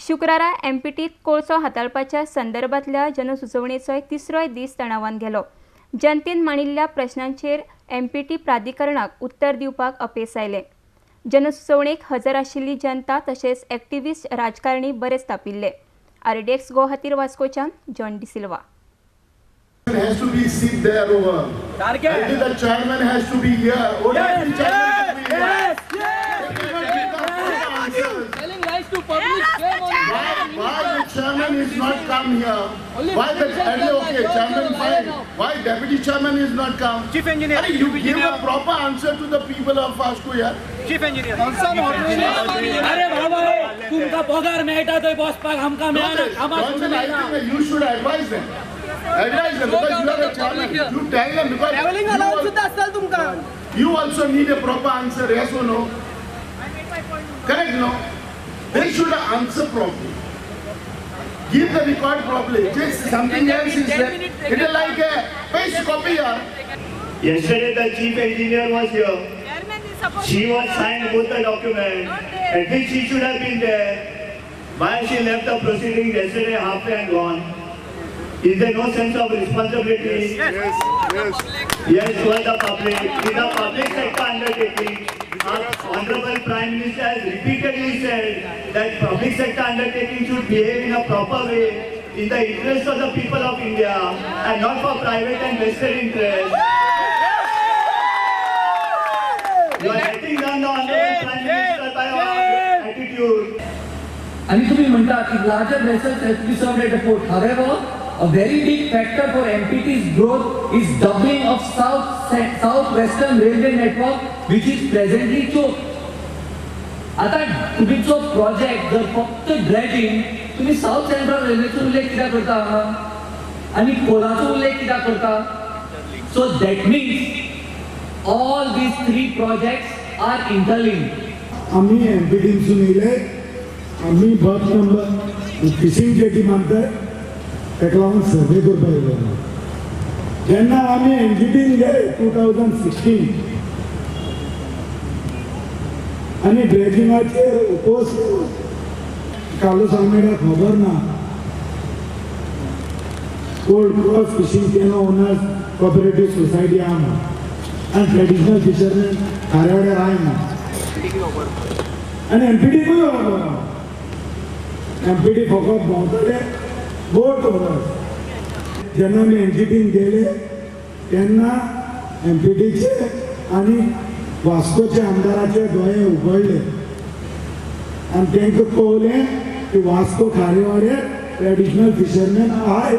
शुक्रारा एमपीटीत कोळसो हाताळपाच्या संदर्भातल्या जनसुचोवणेचोय तिसरोय दीस तणावान गेलो. जनतेन मांडिल्ल्या प्रश्नांचेर एमपीटी प्राधिकरणाक उत्तर दिवपाक अपेस आयलें. जनसुचोवणेक हजर आशिल्ली जनता तशेंच एक्टिविस्ट राजकारणी बरेच तापिल्ले. आरडीएक्स गो खातीर वास्कोच्यान John D'Silva. Has to be sit there over. And the chairman has to be here. Or yes, the chairman yes, to be here. Yes, yes. Telling lies to public. Why the chairman is not come here? Why the okay, chairman fine. Why deputy chairman is not come? Chief engineer. You give a proper answer to the people of Vasco here. Chief engineer. अरे बाबा तुमका पगार मेळटा थंय बसपाक आमकां मेळना. You should advise them. Advise them because you are a chairman. You tell them because traveling allowance सुद्धा असेल तुमका. You also need a proper answer, yes or no? I made my point. Correct, no? They should answer properly. Give the record properly. Just something else is there. It is like a paste copy here. Yesterday the chief engineer was here. She was signed both the documents. At least she should have been there. Why she left the proceedings yesterday halfway and gone? Is there no sense of responsibility? Yes, yes, yes. Yes, for the public. It is a public sector undertaking. Our Honorable Prime Minister has repeatedly said that public sector undertaking should behave in a proper way in the interest of the people of India and not for private and vested interests. You are letting down the Honorable Prime Minister by your attitude. आणि तुम्ही म्हणता की larger vessels has to be served at the port. However, a very big factor for MPT's growth is doubling of South Western Railway network, which is presently choked. आता तुमचो project जर फक्त dredging, तुम्ही south central रेल्वेचो उल्लेख कित्याक करता आनी कोलाचो उल्लेख कित्याक करता? So that means all these three projects are interlinked. आम्ही एमपीटीसून येयले, आम्ही बर्थ नंबर फिशींग जेटी मानताय ताका लागून सर्वे करपाक येयलो. जेन्ना आमी एनजीटीन गेले 2016 आनी ड्रेजिंगाचेर उपोस कार्लोस आल्मेडा खबर ना. Old cross fishing canoe owners cooperative society आहा म्हणून आनी ट्रेडिशनल फिशरमॅन खारेवाड्यार आहाय म्हणून आनी एमपीटीकूय खबर ना. एमपीटी फकत भोंवतले बोट ओनर्स. जेन्ना आमी एनजीटीन गेले तेन्ना एमपीटीचे आनी वास्कोचे आमदाराचे दोळे उगडले आनी तांकां कळलें की वास्को खारेवाड्यार ट्रेडिशनल फिशरमॅन आहाय.